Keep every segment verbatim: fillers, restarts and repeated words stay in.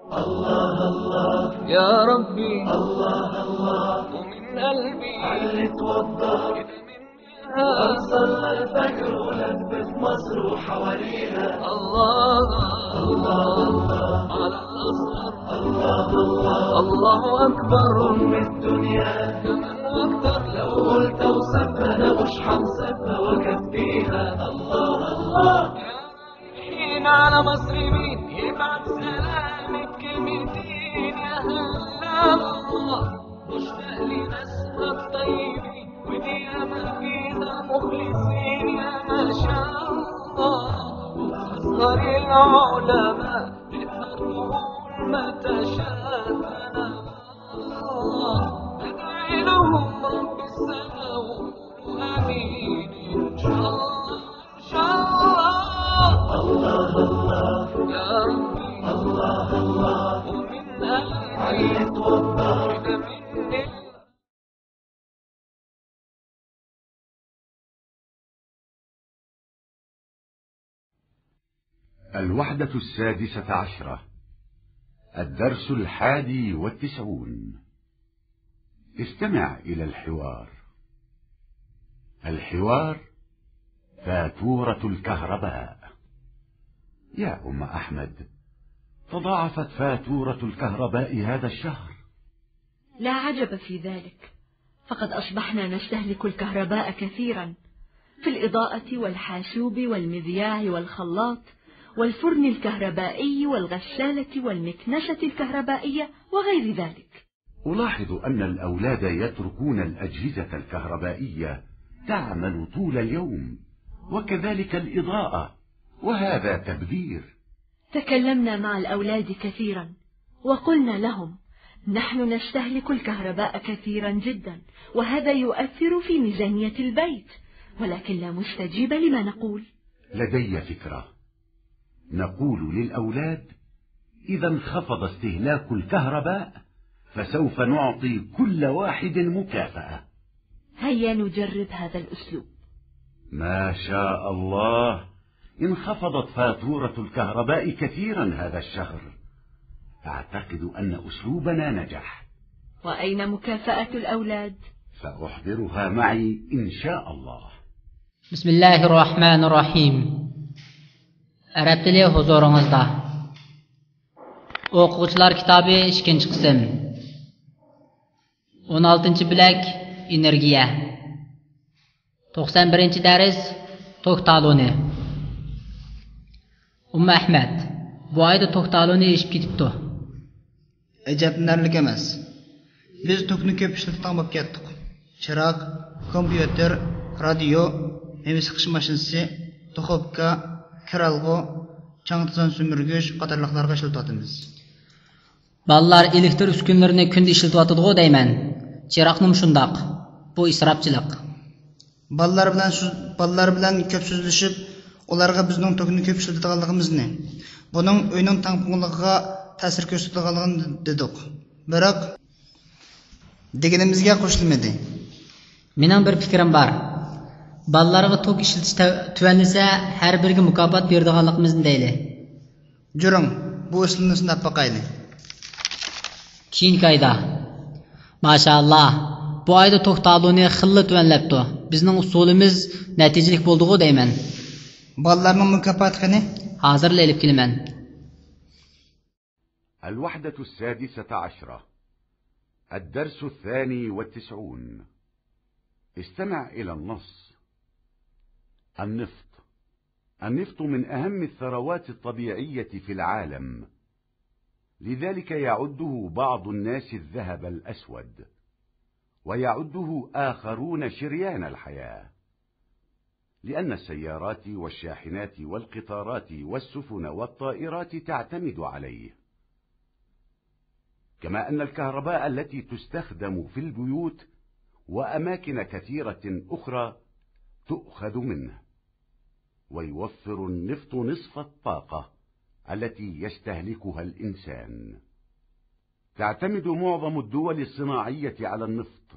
الله الله يا ربي، الله الله، ومن قلبي علي توضى. أصلى الفجر ولف في مصر وحواليها. الله الله على الأزهر. الله الله، الله أكبر. أم الدنيا كمان أكتر. لو قلت أوصفها أنا مش حنصفها وأكفيها. الله الله. حين على مصر مين يبعت سلامي بكلمتين؟ يا هلا الله، مشتاق لناسها الطيبين، ودي ياما فيها مخلصين، يا ما شاء الله. وأصغر العلماء تقدر تقول ما تشاء. أنا الله أدعي لهم رب السماء، وقولوا آمين إن شاء الله. الله الله يا ربي، الله الله، ومن قلبي علي توضى. الوحدة السادسة عشرة، الدرس الحادي والتسعون. استمع إلى الحوار. الحوار: فاتورة الكهرباء. يا أم أحمد، تضاعفت فاتورة الكهرباء هذا الشهر. لا عجب في ذلك، فقد أصبحنا نستهلك الكهرباء كثيرا في الإضاءة والحاسوب والمذياع والخلاط والفرن الكهربائي والغسالة والمكنسة الكهربائية وغير ذلك. ألاحظ أن الأولاد يتركون الأجهزة الكهربائية تعمل طول اليوم، وكذلك الإضاءة، وهذا تبذير. تكلمنا مع الأولاد كثيرا وقلنا لهم: نحن نستهلك الكهرباء كثيرا جدا، وهذا يؤثر في ميزانية البيت، ولكن لا مستجيب لما نقول. لدي فكرة. نقول للأولاد: إذا انخفض استهلاك الكهرباء، فسوف نعطي كل واحد مكافأة. هيا نجرب هذا الأسلوب. ما شاء الله، انخفضت فاتورة الكهرباء كثيرا هذا الشهر. أعتقد أن أسلوبنا نجح. وأين مكافأة الأولاد؟ سأحضرها معي إن شاء الله. بسم الله الرحمن الرحيم. ئەرەب تىلى ھۇزۇرىڭىزدا. ئوقۇغۇچىلار كىتابى، ئىككىنچى قىسىم. ئون ئالتىنچى بۆلەك، ئېنېرگىيە. توقسان بىرىنچى دەرس، توك تالونى. ئۇممۇ ئەھمەد، بۇ ئايدا توك تالونى ئېشىپ كېتىپتۇ. ئەجەبلىنەرلىك ئەمەس. بىز توكنى كۆپ ئىشلىتىدىغان بولۇپ كەتتۇق. چىراغ، كومپيۇتېر، رادىيو، مېۋە سىقىش ماشىنىسى، دۇخوپكا، كىرئالغۇ، چاڭ-توزان سۈمۈرگۈچ قاتارلىقلارغا ئىشلىتىۋاتىمىز. بالىلار ئېلېكتر ئۈسكۈنىلىرىنى كۈندە ئىشلىتىۋاتىدىغۇ دەيمەن. چىراغنىمۇ شۇنداق. بۇ ئىسراپچىلىق. بالىلار بىلەن سۆز-، بالىلار بىلەن كۆپ سۆزلىشىپ، ئۇلارغا بىزنىڭ توكنى كۆپ ئىشلىتىدىغانلىقىمىزنى، بۇنىڭ ئۆينىڭ تەڭپۇڭلۇقىغا تەسىر كۆرسىتىدىغانلىقىنى دېدۇق. بىراق، دېگىنىمىزگە قوشۇلمىدى. مېنىڭ بىر پىكرىم بار. بالىلارغا توك ئىشلىتىش تە-، تۆۋەنلىسە، ھەر بىرىگە مۇكاپات بېرىدىغانلىقىمىزنى دەيلى. جۈرۈڭ، بۇ ئۇسۇلنى سىناپ باقايلى. كېيىنكى ئايدا. ماشائاللا، بۇ ئايدا توك تالونى خېلىلا تۆۋەنلەپتۇ. بىزنىڭ ئۇسۇلىمىز نەتىجىلىك بولدىغۇ دەيمەن. بالىلارنىڭ مۇكاپاتى قېنى؟ ھازىرلا ئېلىپ كېلىمەن. الوحدة السادسة عشرة، الدرس الثاني والتسعون. استمع إلى النص. النفط. النفط من أهم الثروات الطبيعية في العالم، لذلك يعده بعض الناس الذهب الأسود، ويعده آخرون شريان الحياة، لأن السيارات والشاحنات والقطارات والسفن والطائرات تعتمد عليه، كما أن الكهرباء التي تستخدم في البيوت وأماكن كثيرة أخرى تؤخذ منه، ويوفر النفط نصف الطاقة التي يستهلكها الإنسان. تعتمد معظم الدول الصناعية على النفط،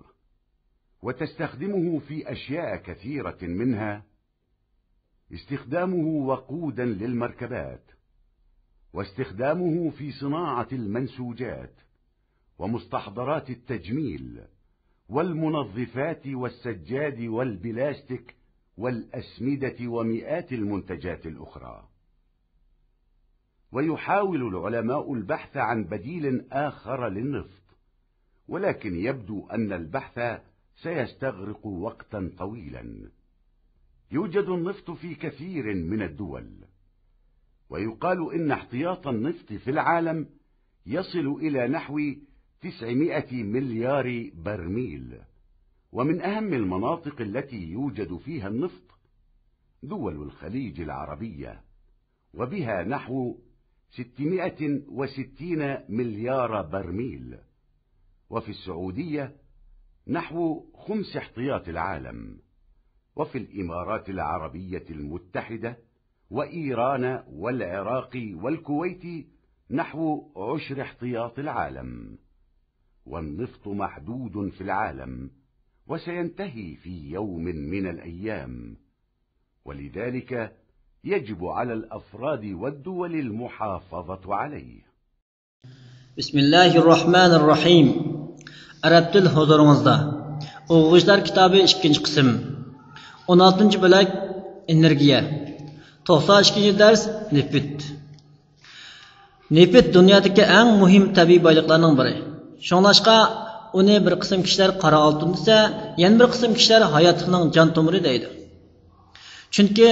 وتستخدمه في أشياء كثيرة، منها استخدامه وقودا للمركبات، واستخدامه في صناعة المنسوجات ومستحضرات التجميل والمنظفات والسجاد والبلاستيك والأسمدة ومئات المنتجات الأخرى. ويحاول العلماء البحث عن بديل آخر للنفط، ولكن يبدو أن البحث سيستغرق وقتا طويلا. يوجد النفط في كثير من الدول، ويقال إن احتياط النفط في العالم يصل إلى نحو تسعمائة مليار برميل، ومن أهم المناطق التي يوجد فيها النفط دول الخليج العربية، وبها نحو ستمائة وستين مليار برميل، وفي السعودية نحو خمس احتياط العالم، وفي الإمارات العربية المتحدة وإيران والعراق والكويت نحو عشر احتياط العالم. والنفط محدود في العالم، وسينتهي في يوم من الأيام، ولذلك يجب على الأفراد والدول المحافظة عليه. بسم الله الرحمن الرحيم. ئەرەب تىل ھۇزۇرىڭىزدا. ئوقۇغۇچىلار كىتابى، ئىككىنچى قىسىم. ئون ئالتىنچى بۆلەك، ئېنېرگىيە. توقسان ئىككىنچى دەرس، نېفىت. نېفىت دۇنيادىكى ئەڭ مۇھىم تەبىئىي بايلىقلارنىڭ بىرى. شۇڭلاشقا ئۇنى بىر قىسىم كىشىلەر قارا ئالتۇن دېسە، يەنە بىر قىسىم كىشىلەر ھاياتلىقنىڭ جان تومۇرى دەيدۇ. چۈنكى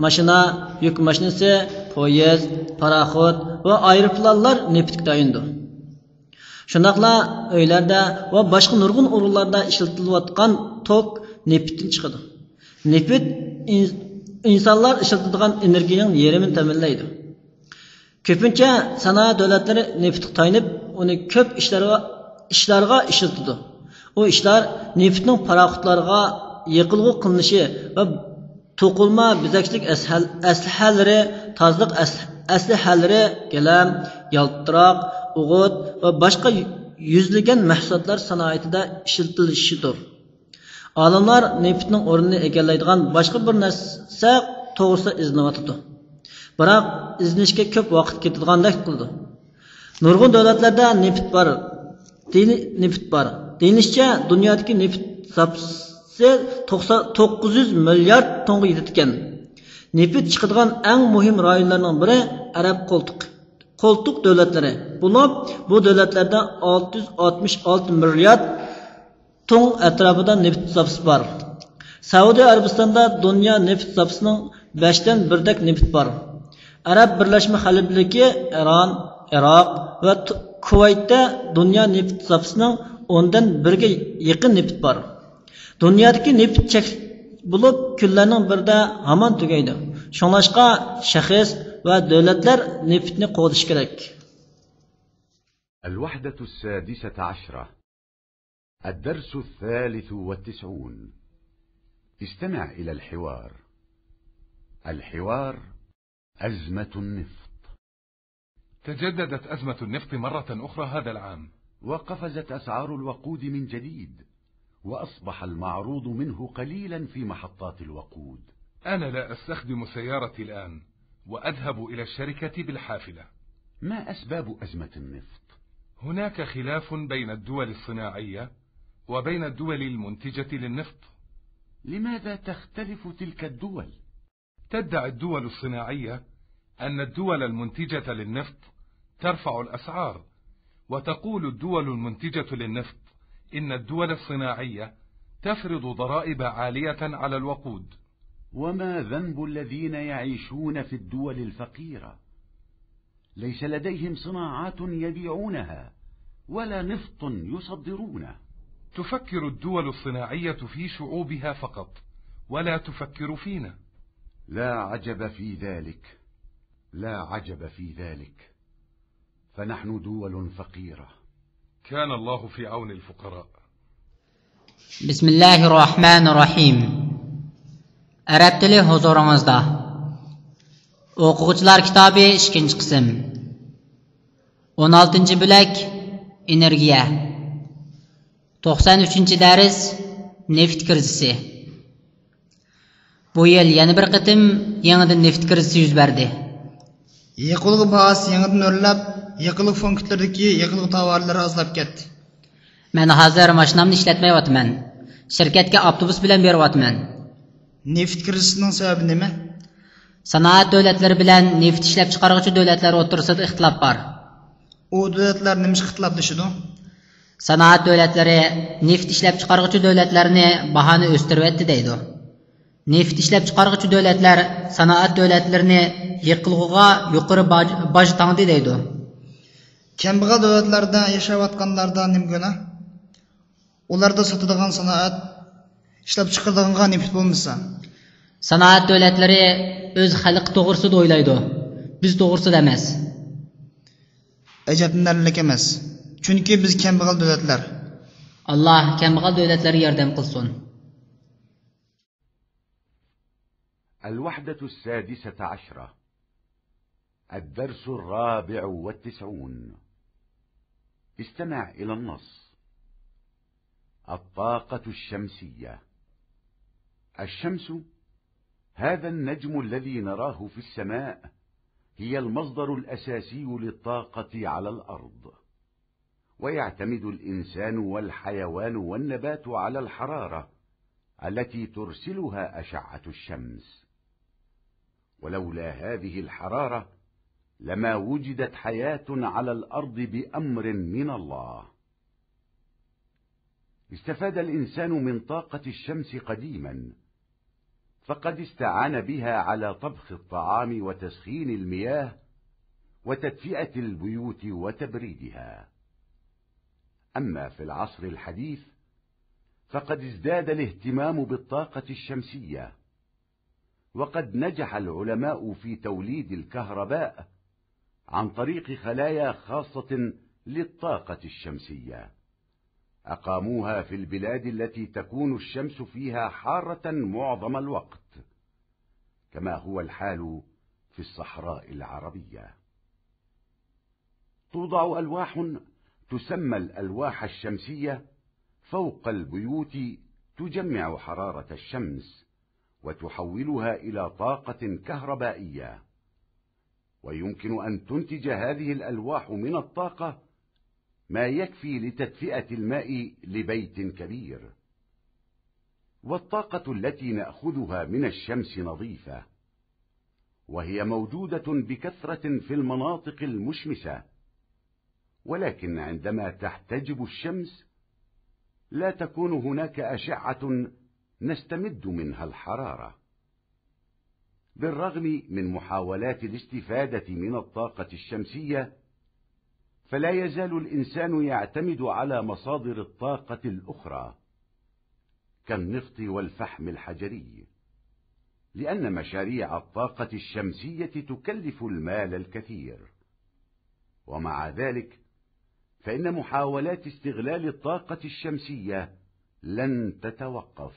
ماشىنا، يۈك ماشىنىسى، پويىز، پاراخوت ۋە ئايروپىلانلار نېفىتكە تايىنىدۇ. شۇنداقلا ئۆيلەردە ۋە باشقا نۇرغۇن ئورۇنلاردا ئىشلىتىلىۋاتقان توك نېفىتتىن چىقىدۇ. نېفىت ئىن-، ئىنسانلار ئىشلىتىدىغان ئېنېرگىيەنىڭ يېرىمىنى تەمىنلەيدۇ. كۆپىنچە سانائەت دۆلەتلىرى نېفىتقا تايىنىپ، ئۇنى كۆپ ئىشلارغا، ئىشلارغا ئىشلىتىدۇ. ئۇ ئىشلار نېفىتنىڭ پاراخوتلارغا يېقىلغۇ قىلىنىشى ۋە توقۇلما بېزەكچىلىك ئەسھەل-، ئەسلىھەلىرى، تازىلىق ئەس-، ئەسلىھەلىرى، گىلەم، يالتىراق، ئوغۇت ۋە باشقا يۈزلىگەن مەھسۇلاتلار سانائىتىدە ئىشلىتىلىشىدۇر. ئالىملار نېفىتنىڭ ئورنىنى ئىگىلەيدىغان باشقا بىر نەرسە توغرىسىدا ئىزدىنىۋاتىدۇ. بىراق ئىزدىنىشكە كۆپ ۋاقىت كېتىدىغاندەك قىلىدۇ. نۇرغۇن دۆلەتلەردە نېفىت بار. دېيىلى-، نېفىت بار. دېيىلىشىچە، دۇنيادىكى نېفىت زاپىسى توقسان، توققۇز يۈز مىليارد تونغا يېتىدىكەن. نېفىت چىقىدىغان ئەڭ مۇھىم رايونلارنىڭ بىرى ئەرەب قولتۇق، قولتۇق دۆلەتلىرى بولۇپ، بۇ دۆلەتلەردە ئالتە يۈز ئاتمىش ئالتە مىليارد تۇڭ ئەتراپىدا نېفىت زاپىسى بار. سەئۇدى ئەرەبىستاندا دۇنيا نېفىت زاپىسىنىڭ بەشتىن بىردەك نېفىت بار. ئەرەب بىرلەشمە خەلىپىلىكى ئىران، ئىراق ۋە ت-، كۇۋەيتتە دۇنيا نېفىت زاپىسىنىڭ ئوندىن بىرىگە يېقىن نېفىت بار. دۇنيادىكى نېفىت چەكلىك بولۇپ، كۈنلەرنىڭ بىرىدە ھامان تۈگەيدۇ. شۇڭلاشقا شەخس ۋە دۆلەتلەر نېفىتنى قوغدىشى كېرەك. الوحدة السادسة عشرة. الدرس الثالث والتسعون. استمع إلى الحوار. الحوار: أزمة النفط. تجددت أزمة النفط مرة أخرى هذا العام. وقفزت أسعار الوقود من جديد، وأصبح المعروض منه قليلا في محطات الوقود. أنا لا أستخدم سيارتي الآن، وأذهب إلى الشركة بالحافلة. ما أسباب أزمة النفط؟ هناك خلاف بين الدول الصناعية وبين الدول المنتجة للنفط. لماذا تختلف تلك الدول؟ تدعي الدول الصناعية أن الدول المنتجة للنفط ترفع الأسعار، وتقول الدول المنتجة للنفط إن الدول الصناعية تفرض ضرائب عالية على الوقود. وما ذنب الذين يعيشون في الدول الفقيرة؟ ليس لديهم صناعات يبيعونها ولا نفط يصدرونه. تفكر الدول الصناعية في شعوبها فقط، ولا تفكر فينا. لا عجب في ذلك، لا عجب في ذلك، فنحن دول فقيرة. كان الله في عون الفقراء. بسم الله الرحمن الرحيم. ئەرەب تىلى ھۇزۇرىڭىزدا. ئوقۇغۇچىلار كىتابى، ئىككىنچى قىسىم. ئون ئالتىنچى بۆلەك، ئېنېرگىيە. توقسان ئۈچىنچى دەرس، نېفىت كىرىزىسى. بۇ يىل يەنە بىر قېتىم يېڭىدىن نېفىت كىرىزىسى يۈز بەردى. يېقىلغۇ باھاسى يېڭىدىن ئۆرلەپ، يېقىلغۇ پونكىتلىرىدىكى يېقىلغۇ تاۋارلىرى ئازلاپ كەتتى. مەن ھازىر ماشىنامنى ئىشلەتمەيۋاتىمەن. شىركەتكە ئاپتوبۇس بىلەن بېرىۋاتىمەن. نېفىت كىرىزىسىنىڭ سەۋەبى نېمە؟ سانائەت دۆلەتلىرى بىلەن نېفىت ئىشلەپچىقارغۇچى دۆلەتلەر ئوتتۇرىسىدا ئىختىلاپ بار. ئۇ دۆلەتلەر نېمىشقا ئىختىلاپلىشىدۇ؟ سانائەت دۆلەتلىرى نېفىت ئىشلەپچىقارغۇچى دۆلەتلەرنى باھانى ئۆستۈرۈۋەتتى دەيدۇ. نېفىت ئىشلەپچىقارغۇچى دۆلەتلەر سانائەت دۆلەتلىرىنى يېقىلغۇغا يۇقىرى باج، باج تاڭدى دەيدۇ. كەمبەغەل دۆلەتلەردە ياشاۋاتقانلاردا نېمە گۇناھ؟ ئۇلاردا ساتىدىغان سانائەت، ئىشلەپچىقىرىدىغانغا نېفىت بولمىسا. سانائەت دۆلەتلىرى ئۆز خەلقى توغرىسىدا ئويلايدۇ، بىز توغرىسىدا ئەمەس. ئەجەبلىنەرلىك ئەمەس، چۈنكى بىز كەمبەغەل دۆلەتلەر. ئاللا كەمبەغەل دۆلەتلەرگە ياردەم قىلسۇن. الوحدة السادسة عشرة. الدرس الرابع والتسعون. استمع إلى النص. الطاقة الشمسية. الشمس، هذا النجم الذي نراه في السماء، هي المصدر الأساسي للطاقة على الأرض. ويعتمد الإنسان والحيوان والنبات على الحرارة التي ترسلها أشعة الشمس. ولولا هذه الحرارة لما وجدت حياة على الأرض بأمر من الله. استفاد الإنسان من طاقة الشمس قديما، فقد استعان بها على طبخ الطعام وتسخين المياه وتدفئة البيوت وتبريدها. أما في العصر الحديث فقد ازداد الاهتمام بالطاقة الشمسية، وقد نجح العلماء في توليد الكهرباء عن طريق خلايا خاصة للطاقة الشمسية، أقاموها في البلاد التي تكون الشمس فيها حارة معظم الوقت، كما هو الحال في الصحراء العربية. توضع ألواح تسمى الألواح الشمسية فوق البيوت، تجمع حرارة الشمس وتحولها إلى طاقة كهربائية، ويمكن أن تنتج هذه الألواح من الطاقة ما يكفي لتدفئة الماء لبيت كبير. والطاقة التي نأخذها من الشمس نظيفة، وهي موجودة بكثرة في المناطق المشمسة، ولكن عندما تحتجب الشمس لا تكون هناك أشعة نستمد منها الحرارة. بالرغم من محاولات الاستفادة من الطاقة الشمسية، فلا يزال الإنسان يعتمد على مصادر الطاقة الأخرى كالنفط والفحم الحجري، لأن مشاريع الطاقة الشمسية تكلف المال الكثير. ومع ذلك فإن محاولات استغلال الطاقة الشمسية لن تتوقف،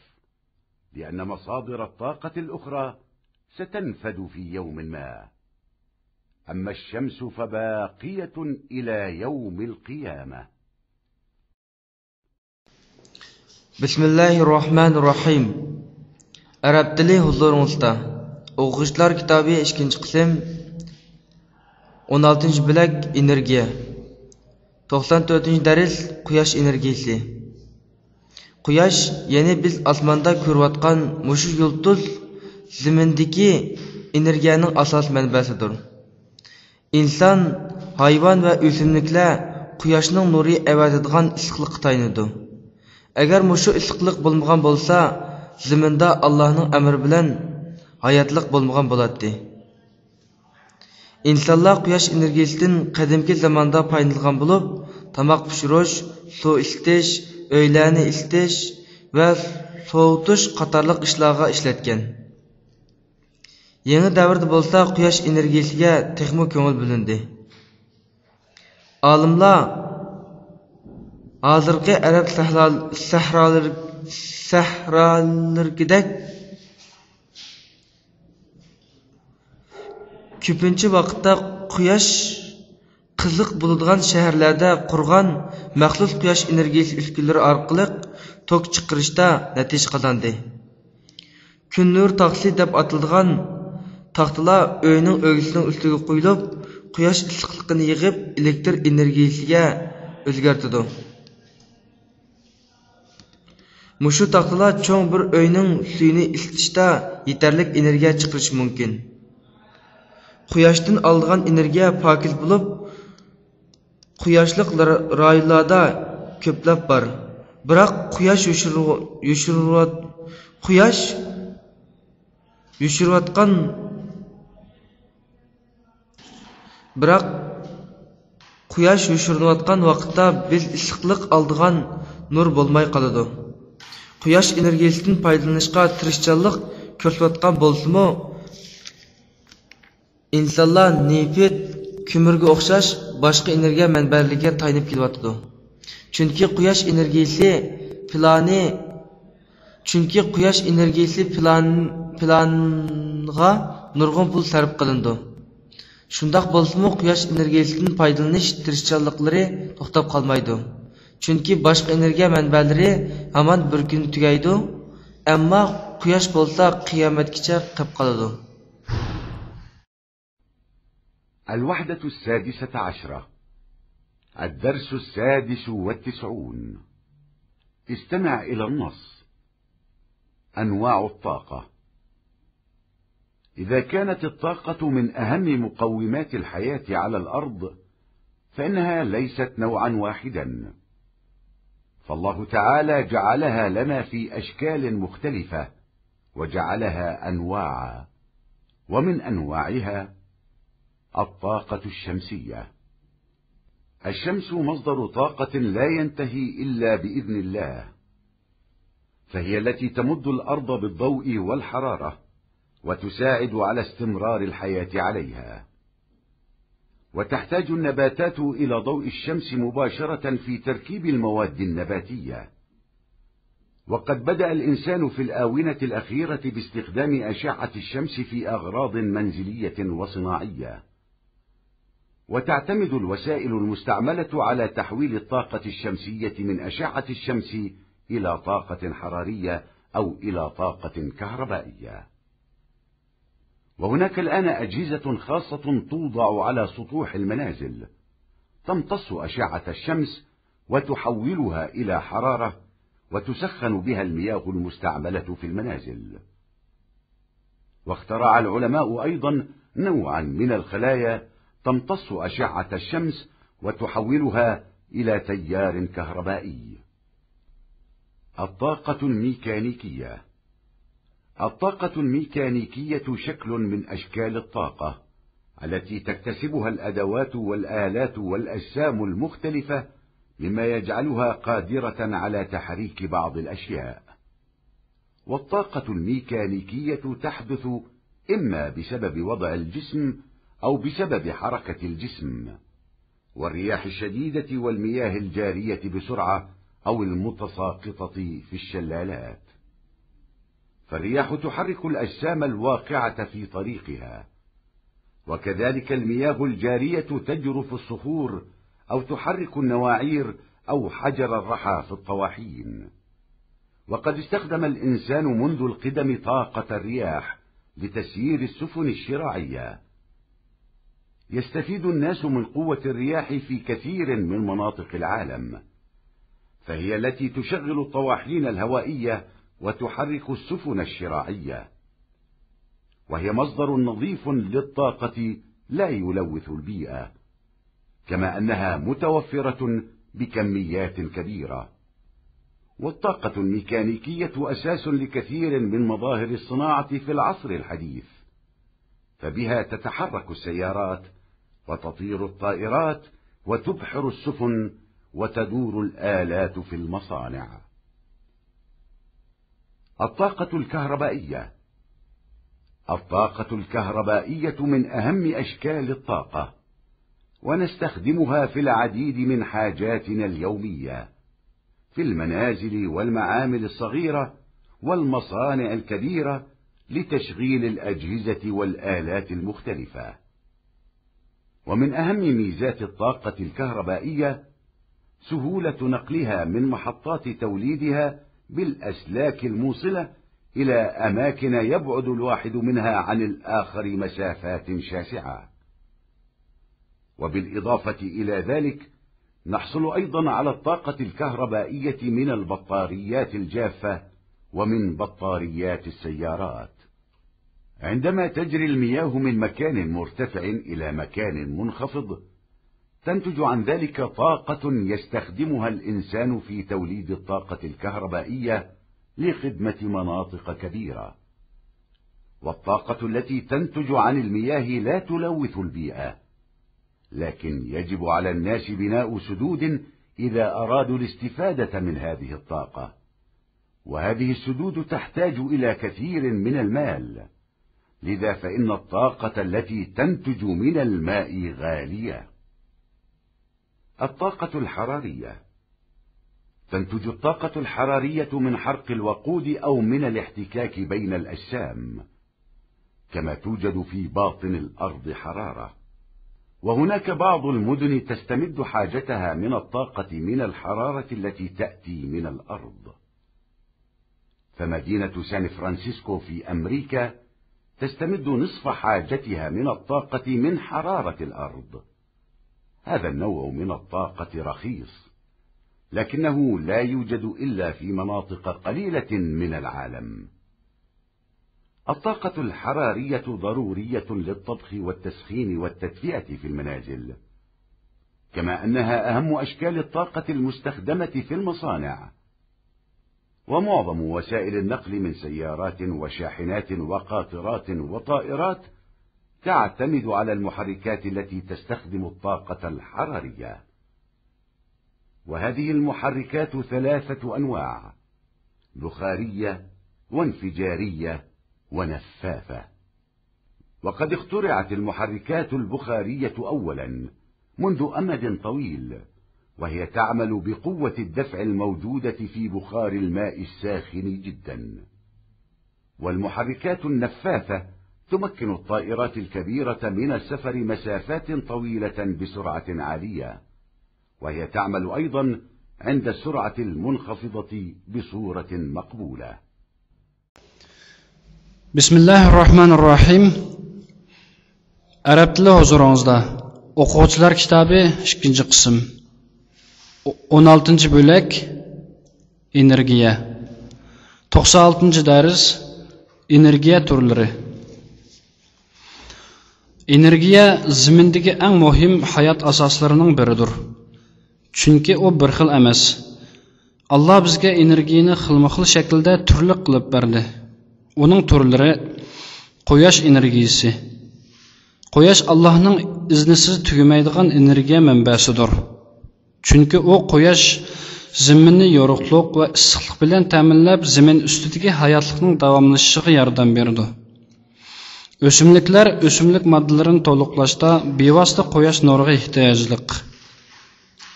لأن مصادر الطاقة الأخرى ستنفد في يوم ما. أما الشمس فباقية إلى يوم القيامة. بىسمىللاھىرراھمانىرراھىم. ئەرەب تىلى ھۇزۇرۇڭىزدا. ئوقۇغۇچىلار كىتابى، ئىككىنچى قىسىم، ئون ئالتىنچى بۆلەك، ئېنېرگىيە. توقسان تۆتىنچى دەرس، قۇياش ئېنېرگىيىسى. قۇياش، يەنى بىز ئاسماندا كۆرۈۋاتقان مۇشۇ يۇلتۇز زېمىندىكى ئېنېرگىيەنىڭ ئاساسىي مەنبەسىدۇر. ئىنسان، ھايۋان ۋە ئۆسۈملۈكلەر قۇياشنىڭ نۇرى ئەۋەتىدىغان ئىسسىقلىققا تايىنىدۇ. ئەگەر مۇشۇ ئىسسىقلىق بولمىغان بولسا، زېمىندا ئاللاھنىڭ ئەمرى بىلەن ھاياتلىق بولمىغان بولاتتى. ئىنسانلار قۇياش ئېنېرگىيىسىدىن قەدىمكى زاماندا پايدىلانغان بولۇپ، تاماق پىشۇرۇش، سۇ ئىسسىتىش، ئۆيلەرنى ئىسسىتىش ۋە سوۋۇتۇش قاتارلىق ئىشلارغا ئىشلەتكەن. يېڭى دەۋردە بولسا قۇياش ئېنېرگىيىسىگە تېخىمۇ كۆڭۈل بۆلۈندى. ئالىملار ھازىرقى ئەرەب سەھرا-، سەھرالىرى-، سەھرالىرىدەك كۆپىنچە ۋاقىتتا قۇياش قىزىق بولىدىغان شەھەرلەردە قۇرغان مەخسۇس قۇياش ئېنېرگىيىسى ئۈسكۈنىلىرى ئارقىلىق توك چىقىرىشتا نەتىجە قازاندى. كۈن نۇر تاغىسى دەپ ئاتىلىدىغان تاختىلار ئۆينىڭ ئۆگزىسىنىڭ ئۈستىگە قويۇلۇپ، قۇياش ئىسسىقلىقىنى يىغىپ، ئېلېكتر ئېنېرگىيەسىگە ئۆزگەرتىدۇ. مۇشۇ تاختىلار چوڭ بىر ئۆينىڭ سۈيىنى ئىسسىتىشتا يېتەرلىك ئېنېرگىيە چىقىرىشى مۇمكىن. قۇياشتىن ئالىدىغان ئېنېرگىيە پاكىز بولۇپ، قۇياشلىق را-، رايونلاردا كۆپلەپ بار. بىراق قۇياش يوشۇرۇ-، يوشۇرۇۋات-، قۇياش يوشۇرۇۋاتقان، بىراق قۇياش يوشۇرۇنۇۋاتقان ۋاقىتتا بىز ئىسسىقلىق ئالىدىغان نۇر بولماي قالىدۇ. قۇياش ئېنېرگىيەسىدىن پايدىلىنىشقا تىرىشچانلىق كۆرسىتىۋاتقان بولسىمۇ، ئىنسانلار نېفىت، كۆمۈرگە ئوخشاش باشقا ئېنېرگىيە مەنبەلىرىگە تايىنىپ كېلىۋاتىدۇ. چۈنكى قۇياش ئېنېرگىيەسى پىلانى، چۈنكى قۇياش ئېنېرگىيەسى پىلان-، پىلانغا نۇرغۇن پۇل سەرپ قىلىنىدۇ. شۇنداق بولسىمۇ، قۇياش ئېنېرگىيەسىدىن پايدىلىنىش تىرىشچانلىقلىرى توختاپ قالمايدۇ. چۈنكى باشقا ئېنېرگىيە مەنبەلىرى ھامان بىر كۈنى تۈگەيدۇ، ئەمما قۇياش بولسا قىيامەتكىچە قېپ قالىدۇ. الوحدة السادسة عشرة. الدرس السادس والتسعون. استمع إلى النص. أنواع الطاقة. إذا كانت الطاقة من أهم مقومات الحياة على الأرض، فإنها ليست نوعا واحدا، فالله تعالى جعلها لنا في أشكال مختلفة، وجعلها أنواعا، ومن أنواعها الطاقة الشمسية. الشمس مصدر طاقة لا ينتهي إلا بإذن الله، فهي التي تمد الأرض بالضوء والحرارة، وتساعد على استمرار الحياة عليها. وتحتاج النباتات إلى ضوء الشمس مباشرة في تركيب المواد النباتية، وقد بدأ الإنسان في الآونة الأخيرة باستخدام أشعة الشمس في أغراض منزلية وصناعية، وتعتمد الوسائل المستعملة على تحويل الطاقة الشمسية من أشعة الشمس إلى طاقة حرارية أو إلى طاقة كهربائية. وهناك الآن أجهزة خاصة توضع على سطوح المنازل، تمتص أشعة الشمس وتحولها إلى حرارة، وتسخن بها المياه المستعملة في المنازل. واخترع العلماء أيضا نوعا من الخلايا تمتص أشعة الشمس وتحولها إلى تيار كهربائي. الطاقة الميكانيكية. الطاقة الميكانيكية شكل من أشكال الطاقة التي تكتسبها الأدوات والآلات والأجسام المختلفة، مما يجعلها قادرة على تحريك بعض الأشياء. والطاقة الميكانيكية تحدث إما بسبب وضع الجسم أو بسبب حركة الجسم، والرياح الشديدة والمياه الجارية بسرعة أو المتساقطة في الشلالات. فالرياح تحرك الأجسام الواقعة في طريقها، وكذلك المياه الجارية تجرف الصخور أو تحرك النواعير أو حجر الرحى في الطواحين. وقد استخدم الإنسان منذ القدم طاقة الرياح لتسيير السفن الشراعية. يستفيد الناس من قوة الرياح في كثير من مناطق العالم، فهي التي تشغل الطواحين الهوائية وتحرك السفن الشراعية، وهي مصدر نظيف للطاقة لا يلوث البيئة، كما أنها متوفرة بكميات كبيرة. والطاقة الميكانيكية أساس لكثير من مظاهر الصناعة في العصر الحديث، فبها تتحرك السيارات وتطير الطائرات وتبحر السفن وتدور الآلات في المصانع. الطاقة الكهربائية. الطاقة الكهربائية من أهم أشكال الطاقة، ونستخدمها في العديد من حاجاتنا اليومية، في المنازل والمعامل الصغيرة والمصانع الكبيرة لتشغيل الأجهزة والآلات المختلفة. ومن أهم ميزات الطاقة الكهربائية سهولة نقلها من محطات توليدها بالأسلاك الموصلة إلى أماكن يبعد الواحد منها عن الآخر مسافات شاسعة. وبالإضافة إلى ذلك، نحصل أيضًا على الطاقة الكهربائية من البطاريات الجافة ومن بطاريات السيارات. عندما تجري المياه من مكان مرتفع إلى مكان منخفض، تنتج عن ذلك طاقة يستخدمها الإنسان في توليد الطاقة الكهربائية لخدمة مناطق كبيرة. والطاقة التي تنتج عن المياه لا تلوث البيئة، لكن يجب على الناس بناء سدود إذا أرادوا الاستفادة من هذه الطاقة، وهذه السدود تحتاج إلى كثير من المال، لذا فإن الطاقة التي تنتج من الماء غالية. الطاقة الحرارية. تنتج الطاقة الحرارية من حرق الوقود أو من الاحتكاك بين الأجسام، كما توجد في باطن الأرض حرارة. وهناك بعض المدن تستمد حاجتها من الطاقة من الحرارة التي تأتي من الأرض. فمدينة سان فرانسيسكو في أمريكا تستمد نصف حاجتها من الطاقة من حرارة الأرض. هذا النوع من الطاقة رخيص، لكنه لا يوجد إلا في مناطق قليلة من العالم. الطاقة الحرارية ضرورية للطبخ والتسخين والتدفئة في المنازل، كما أنها أهم أشكال الطاقة المستخدمة في المصانع. ومعظم وسائل النقل من سيارات وشاحنات وقاطرات وطائرات تعتمد على المحركات التي تستخدم الطاقة الحرارية. وهذه المحركات ثلاثة أنواع: بخارية، وانفجارية، ونفاثة. وقد اخترعت المحركات البخارية أولا منذ أمد طويل، وهي تعمل بقوة الدفع الموجودة في بخار الماء الساخن جدا. والمحركات النفاثة تمكن الطائرات الكبيرة من السفر مسافات طويلة بسرعة عالية، وهي تعمل أيضا عند السرعة المنخفضة بصورة مقبولة. بسم الله الرحمن الرحيم. ئەرەب تىلى ھۇزۇرىڭىزدا. ئوقۇغۇچىلار كىتابى، ئىككىنچى قىسىم. ئو-، ئون ئالتىنچى بۆلەك، ئېنېرگىيە. توقسان ئالتىنچى دەرس، ئېنېرگىيە تۈرلىرى. ئېنېرگىيە زېمىندىكى ئەڭ مۇھىم ھايات ئاساسلىرىنىڭ بىرىدۇر. چۈنكى ئۇ بىر خىل ئەمەس. ئاللا بىزگە ئېنېرگىيەنى خىلمۇ خىل شەكىلدە تۈرلۈك قىلىپ بەردى. ئۇنىڭ تۈرلىرى: قۇياش ئېنېرگىيىسى. قۇياش ئاللانىڭ ئىزنىسىز تۈگىمەيدىغان ئېنېرگىيە مەنبەسىدۇر. چۈنكى ئۇ قۇياش زېمىننى يورۇقلۇق ۋە ئىسسىقلىق بىلەن تەمىنلەپ، زېمىن ئۈستىدىكى ھاياتلىقنىڭ داۋاملىشىشىغا ياردەم بېرىدۇ. ئۆسۈملۈكلەر ئۆسۈملۈك ماددىلىرىنى تولۇقلاشتا بىۋاسىتە قۇياش نۇرىغا ئېھتىياجلىق.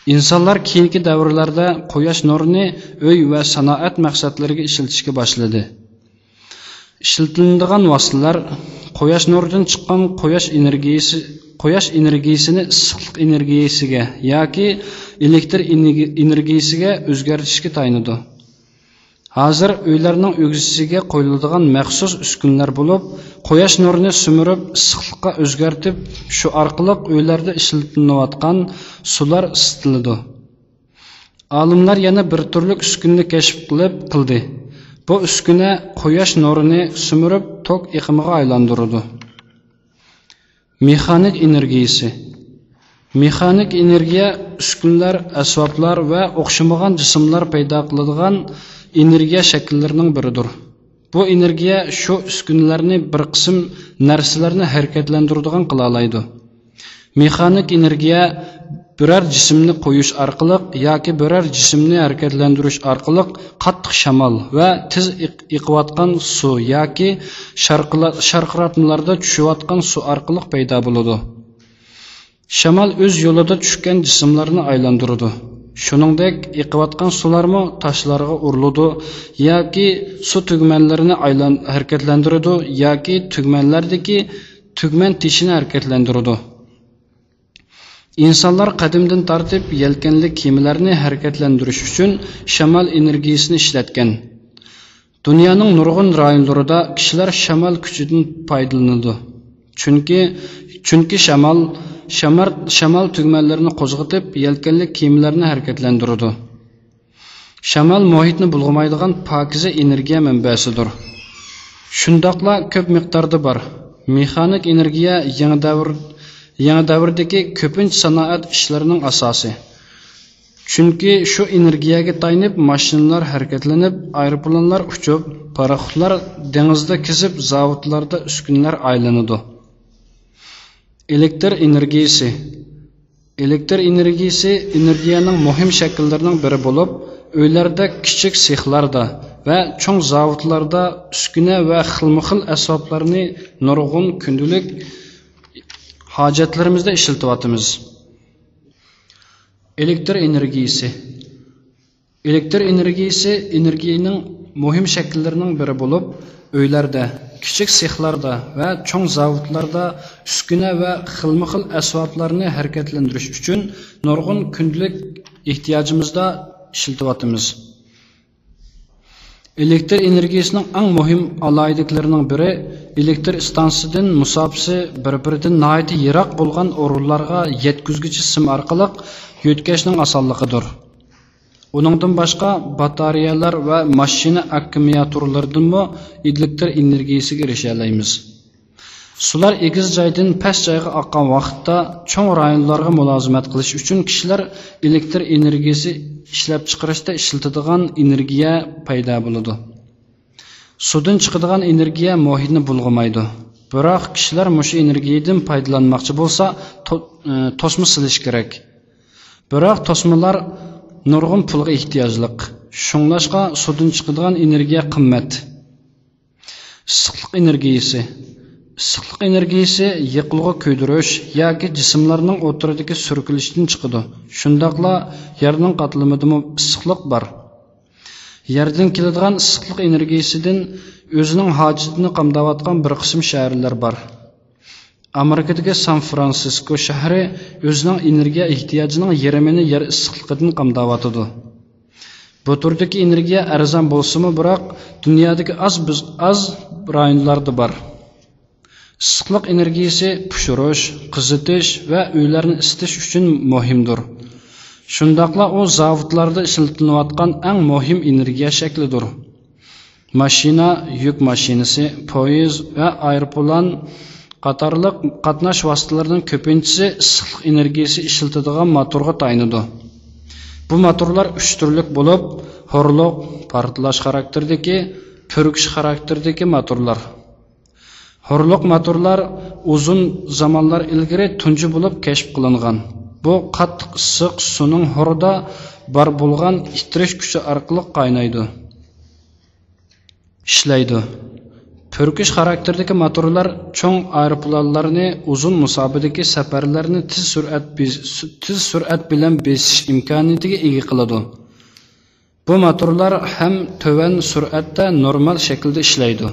ئىنسانلار كېيىنكى دەۋرلەردە قۇياش نۇرىنى ئۆي ۋە سانائەت مەقسەتلىرىگە ئىشلىتىشكە باشلىدى. ئىشلىتىلىدىغان ۋاسىتىلەر قۇياش نۇرىدىن چىققان قۇياش ئېنېرگىيىسى، قۇياش ئېنېرگىيىسىنى ئىسسىقلىق ئېنېرگىيىسىگە ياكى ئېلېكتر ئېنېرگىيىسىگە ئۆزگەرتىشكە تايىنىدۇ. ھازىر ئۆيلەرنىڭ ئۆگزىسىگە قويۇلىدىغان مەخسۇس ئۈسكۈنىلەر بولۇپ، قۇياش نۇرىنى سۈمۈرۈپ، ئىسسىقلىققا ئۆزگەرتىپ، شۇ ئارقىلىق ئۆيلەردە ئىشلىتىلىنىۋاتقان سۇلار ئىسسىتىلىدۇ. ئالىملار يەنە بىر تۈرلۈك ئۈسكۈنىنى كەشىپ قىلىپ قىلدى. بۇ ئۈسكۈنە قۇياش نۇرىنى سۈمۈرۈپ، توك ئېقىمىغا ئايلاندۇرىدۇ. مېخانىك ئېنېرگىيىسى. مېخانىك ئېنېرگىيە ئۈسكۈنىلەر، ئەسۋابلار ۋە ئوخشىمىغان جىسىملار پەيدا قىلىدىغان ئېنېرگىيە شەكىللىرىنىڭ بىرىدۇر. بۇ ئېنېرگىيە شۇ ئۈسكۈنىلەرنى بىر قىسىم نەرسىلەرنى ھەرىكەتلەندۈرىدىغان قىلالايدۇ. مېخانىك ئېنېرگىيە بىرەر جىسىمنى قويۇش ئارقىلىق ياكى بىرەر جىسىمنى ھەرىكەتلەندۈرۈش ئارقىلىق قاتتىق شامال ۋە تېز ئېق-، ئېقىۋاتقان سۇ ياكى شارقىلا-، شارقىراتمىلاردا چۈشۈۋاتقان سۇ ئارقىلىق پەيدا بولىدۇ. شامال ئۆز يولىدا چۈشكەن جىسىملارنى ئايلاندۇرىدۇ. شۇنىڭدەك ئېقىۋاتقان سۇلارمۇ تاشلارغا ئۇرۇلىدۇ ياكى سۇ تۈگمەنلىرىنى ئايلان-، ھەرىكەتلەندۈرىدۇ ياكى تۈگمەنلەردىكى تۈگمەن تېشىنى ھەرىكەتلەندۈرىدۇ. ئىنسانلار قەدىمدىن تارتىپ يەلكەنلىك كېمىلەرنى ھەرىكەتلەندۈرۈش ئۈچۈن شامال ئېنېرگىيىسىنى ئىشلەتكەن. دۇنيانىڭ نۇرغۇن رايونلىرىدا كىشىلەر شامال كۈچىدىن پايدىلىنىدۇ. چۈنكى، چۈنكى شامال، شامار-، شامال تۈگمەنلىرىنى قوزغىتىپ، يەلكەنلىك كېمىلەرنى ھەرىكەتلەندۈرىدۇ. شامال مۇھىتنى بۇلغىمايدىغان پاكىزە ئېنېرگىيە مەنبەسىدۇر. شۇنداقلا كۆپ مىقداردا بار. مېخانىك ئېنېرگىيە يېڭى دەۋر، يېڭى دەۋردىكى كۆپىنچە سانائەت ئىشلىرىنىڭ ئاساسى. چۈنكى شۇ ئېنېرگىيەگە تايىنىپ ماشىنىلار ھەرىكەتلىنىپ، ئايروپىلانلار ئۇچۇپ، پاراخوتلار دېڭىزدا كېزىپ، زاۋۇتلاردا ئۈسكۈنىلەر ئايلىنىدۇ. ئېلېكتر ئېنېرگىيىسى. ئېلېكتر ئېنېرگىيىسى ئېنېرگىيەنىڭ مۇھىم شەكىللىرىنىڭ بىرى بولۇپ، ئۆيلەردە، كىچىك سېخلاردا ۋە چوڭ زاۋۇتلاردا ئۈسكۈنە ۋە خىلمۇخىل ئەسۋابلارنى نۇرغۇن كۈندىلىك ھاجەتلىرىمىزدە ئىشلىتىۋاتىمىز. ئېلېكتر ئېنېرگىيىسى. ئېلېكتر ئېنېرگىيىسى ئېنېرگىيەنىڭ مۇھىم شەكىللىرىنىڭ بىرى بولۇپ، ئۆيلەردە، كىچىك سېخلاردا ۋە چوڭ زاۋۇتلاردا ئۈسكۈنە ۋە خىلمۇخىل ئەسۋابلارنى ھەرىكەتلەندۈرۈش ئۈچۈن نۇرغۇن كۈندىلىك ئېھتىياجىمىزدا ئىشلىتىۋاتىمىز. ئېلېكتر ئېنېرگىيىسىنىڭ ئەڭ مۇھىم ئالاھىدىلىكلىرىنىڭ بىرى، ئېلېكتر ئىستانسىسىدىن مۇساپىسى بىر-بىرىدىن ناھايىتى يىراق بولغان ئورۇنلارغا يەتكۈزگۈچى سىم ئارقىلىق يۆتكەشنىڭ ئاسانلىقىدۇر. ئۇنىڭدىن باشقا، باتارېيەلەر ۋە ماشىنا ئاككۇمۇلياتورلىرىدىنمۇ ئېلېكتر ئېنېرگىيىسىگە ئېرىشەلەيمىز. سۇلار ئېگىز جايدىن پەس جايغا ئاققان ۋاقىتتا، چوڭ رايونلارغا مۇلازىمەت قىلىش ئۈچۈن كىشىلەر ئېلېكتر ئېنېرگىيىسى ئىشلەپچىقىرىشتا ئىشلىتىدىغان ئېنېرگىيە پەيدا بولىدۇ. سۇدىن چىقىدىغان ئېنېرگىيە مۇھىتنى بۇلغىمايدۇ. بىراق كىشىلەر مۇشۇ ئېنېرگىيەدىن پايدىلانماقچى بولسا، تو-، ئى، توسما سېلىشى كېرەك. بىراق توسمىلار نۇرغۇن پۇلغا ئېھتىياجلىق. شۇڭلاشقا سۇدىن چىقىدىغان ئېنېرگىيە قىممەت. ئىسسىقلىق ئېنېرگىيىسى. ئىسسىقلىق ئېنېرگىيىسى يېقىلغۇ كۆيدۈرۈش ياكى جىسىملارنىڭ ئوتتۇرىدىكى سۈركىلىشتىن چىقىدۇ. شۇنداقلا يەرنىڭ قاتلىمىدىمۇ ئىسسىقلىق بار. يەردىن كېلىدىغان ئىسسىقلىق ئېنېرگىيىسىدىن ئۆزىنىڭ ھاجىتىنى قامداۋاتقان بىر قىسىم شەھەرلەر بار. ئامېرىكىدىكى سان فرانسىسكو شەھىرى ئۆزىنىڭ ئېنېرگىيە ئېھتىياجىنىڭ يېرىمىنى يەر ئىسسىقلىقىدىن قامداۋاتىدۇ. بۇ تۈردىكى ئېنېرگىيە ئەرزان بولسىمۇ، بىراق دۇنيادىكى ئاز بىز-، ئاز رايونلاردا بار. ئىسسىقلىق ئېنېرگىيىسى پىشۇرۇش، قىزىتىش ۋە ئۆيلەرنى ئىسىتىش ئۈچۈن مۇھىمدۇر. شۇنداقلا ئۇ زاۋۇتلاردا ئىشلىتىلىۋاتقان ئەڭ مۇھىم ئېنېرگىيە شەكلىدۇر. ماشىنا، يۈك ماشىنىسى، پويىز ۋە ئايروپىلان قاتارلىق قاتناش ۋاسىتىلىرىنىڭ كۆپىنچىسى ئىسسىقلىق ئېنېرگىيىسى ئىشلىتىدىغان موتورغا تايىنىدۇ. بۇ موتورلار ئۈچ تۈرلۈك بولۇپ، ھورلۇق، پارتلاش خاراكتېرىدىكى، پۈركۈش خاراكتېرىدىكى موتورلار. ھورلۇق موتورلار ئۇزۇن زامانلار ئىلگىرى تۇنجى بولۇپ كەشىپ قىلىنغان. بۇ قاتتىق ئىسسىق سۇنىڭ ھوردا بار بولغان ئىتتىرىش كۈچى ئارقىلىق قاينايدۇ. ئىشلەيدۇ. پۈركۈش خاراكتېرىدىكى موتورلار چوڭ ئايروپىلانلارنى ئۇزۇن مۇساپىدىكى سەپەرلەرنى تېز سۈرئەت بېز-، تېز سۈرئەت بىلەن بېسىش ئىمكانىيىتىگە ئىگە قىلىدۇ. بۇ موتورلار ھەم تۆۋەن سۈرئەتتە نورمال شەكىلدە ئىشلەيدۇ،